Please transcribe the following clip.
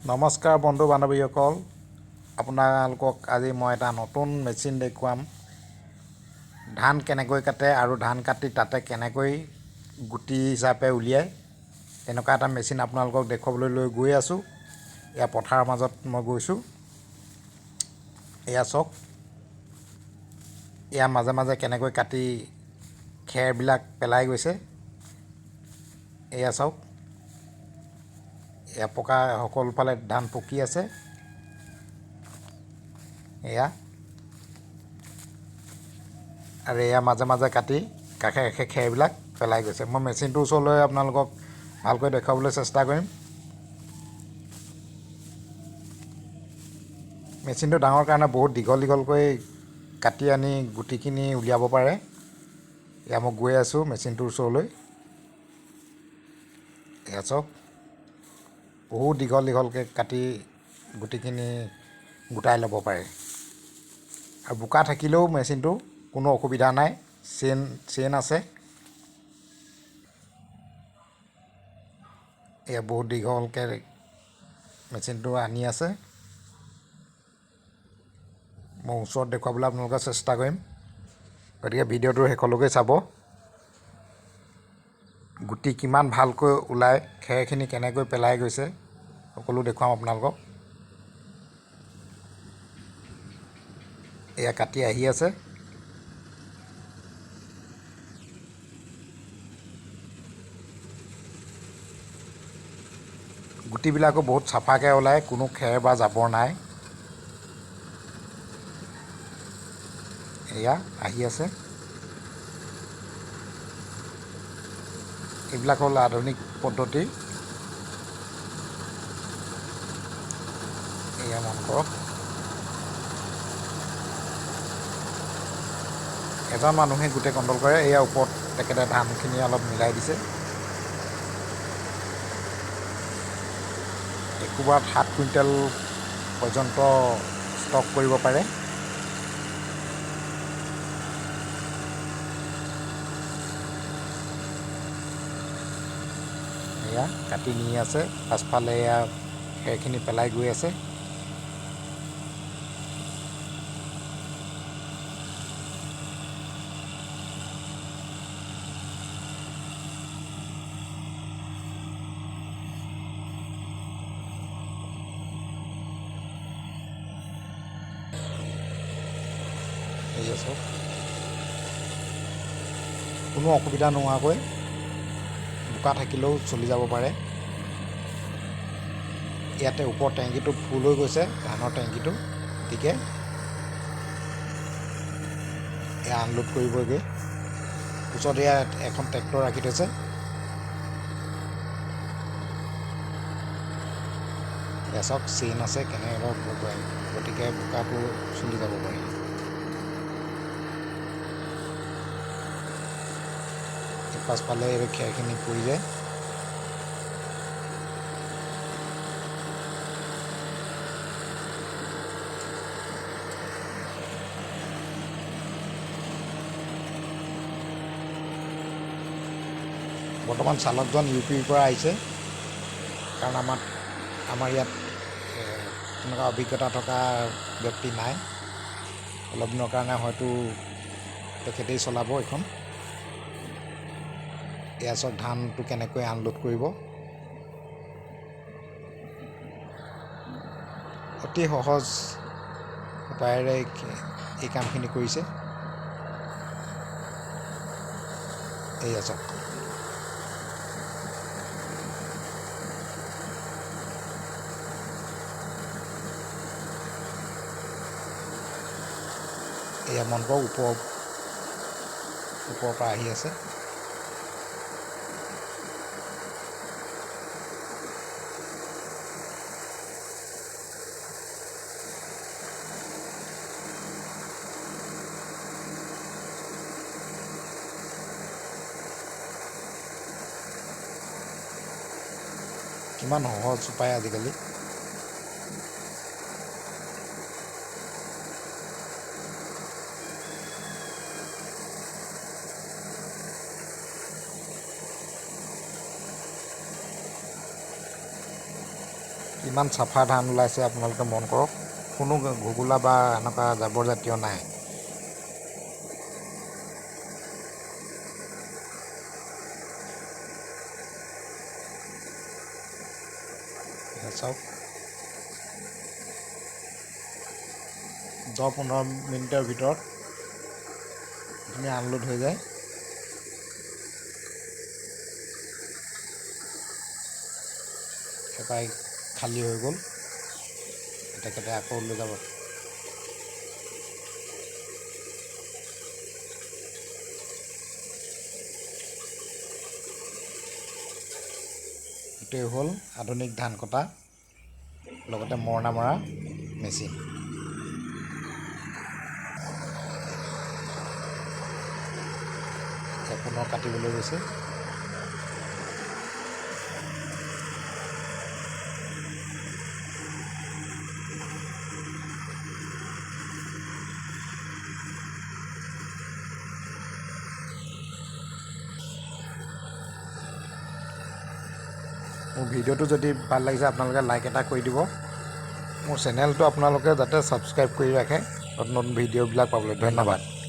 নমস্কাৰ বন্ধু বান্ধৱীসকল, আপোনালোকক আজি মই এটা নতুন মেচিন দেখুৱাম। ধান কেনেকৈ কাটে আৰু ধান কাটি তাতে কেনেকৈ গুটি হিচাপে উলিয়ায়, তেনেকুৱা এটা মেচিন আপোনালোকক দেখুৱাবলৈ লৈ গৈ আছোঁ। এয়া পথাৰৰ মাজত মই গৈছোঁ। এয়া চাওক, এয়া মাজে মাজে কেনেকৈ কাটি খেৰবিলাক পেলাই গৈছে। এয়া চাওক, এয়া পকা সকলোফালে ধান পকি আছে। এয়া আৰু এয়া মাজে মাজে কাটি কাষে কাষে খেৰবিলাক পেলাই গৈছে। মই মেচিনটোৰ ওচৰলৈ আপোনালোকক ভালকৈ দেখুৱাবলৈ চেষ্টা কৰিম। মেচিনটো ডাঙৰ কাৰণে বহুত দীঘল দীঘলকৈ কাটি আনি গুটিখিনি উলিয়াব পাৰে। এয়া মই গৈ আছোঁ মেচিনটোৰ ওচৰলৈ। এয়া চাওক, বহুত দীঘল দীঘলকৈ কাটি গুটিখিনি গোটাই ল'ব পাৰে। আৰু বোকা থাকিলেও মেচিনটো কোনো অসুবিধা নাই, চেইন আছে। এয়া বহুত দীঘলকৈ মেচিনটো আনি আছে। মই ওচৰত দেখুৱাবলৈ আপোনালোকক চেষ্টা কৰিম, গতিকে ভিডিঅ'টোৰ শেষলৈকে চাব। গুটি কিমান ভালকৈ ওলায়, খেৰখিনি কেনেকৈ পেলাই গৈছে, সকলো দেখুৱাম আপোনালোকক। এয়া কাটি আহি আছে। গুটিবিলাকো বহুত চাফাকৈ ওলায়, কোনো খেৰ বা জাবৰ নাই। এয়া আহি আছে। এইবিলাক হ'ল আধুনিক পদ্ধতি। এয়া মন কৰক, এজন মানুহে গোটেই কণ্ট্ৰল কৰে। এয়া ওপৰত তেখেতে ধানখিনি অলপ মিলাই দিছে। একোবাৰত 7 কুইণ্টেল পৰ্যন্ত ষ্টক কৰিব পাৰে। এয়া কাটি নি আছে, পাছফালে এয়া খেৰখিনি পেলাই গৈ আছে। এয়া চাওক, কোনো অসুবিধা নোহোৱাকৈ বোকা থাকিলেও চলি যাব পাৰে। ইয়াতে ওপৰ টেংকিটো ফুল হৈ গৈছে, ধানৰ টেংকিটো, গতিকে এয়া আনলোড কৰিবগৈ। ওচৰত এয়া এখন ট্ৰেক্টৰ ৰাখি থৈছে। এয়া চাওক, চেইন আছে কেনেকৈ, গতিকে বোকাটো চলি যাব পাৰে। পাছফালে এই খেৰখিনি পৰি যায়। বৰ্তমান চালকজন ইউ পিৰ পৰা আহিছে, কাৰণ আমাৰ ইয়াত তেনেকুৱা অভিজ্ঞতা থকা ব্যক্তি নাই। অলপ দিনৰ কাৰণে হয়তো তেখেতেই চলাব এইখন। এয়া চাওক, ধানটো কেনেকৈ আনলোড কৰিব, অতি সহজ উপায়েৰে এই কামখিনি কৰিছে। এয়া চাওক, এয়া মন কৰক, ওপৰৰ পৰা আহি আছে। কিমান সহজ উপায় আজিকালি। কিমান চাফা ধান ওলাইছে আপোনালোকে মন কৰক। কোনো ঘুগুলা বা এনেকুৱা জাবৰ জাতীয় নাই। চাওক, 10-15 মিনিটৰ ভিতৰত ধুনীয়া আনলোড হৈ যায়। এপাই খালী হৈ গ'ল, তেখেতে আকৌ লৈ যাব। এইটোৱে হ'ল আধুনিক ধান কটা লগতে মৰণা মৰা মেচিন। পুনৰ কাটিবলৈ গৈছে। মোৰ ভিডিঅ'টো যদি ভাল লাগিছে আপোনালোকে লাইক এটা কৰি দিব। মোৰ চেনেলটো আপোনালোকে যাতে ছাবস্ক্ৰাইব কৰি ৰাখে নতুন নতুন ভিডিঅ'বিলাক পাবলৈ। ধন্যবাদ।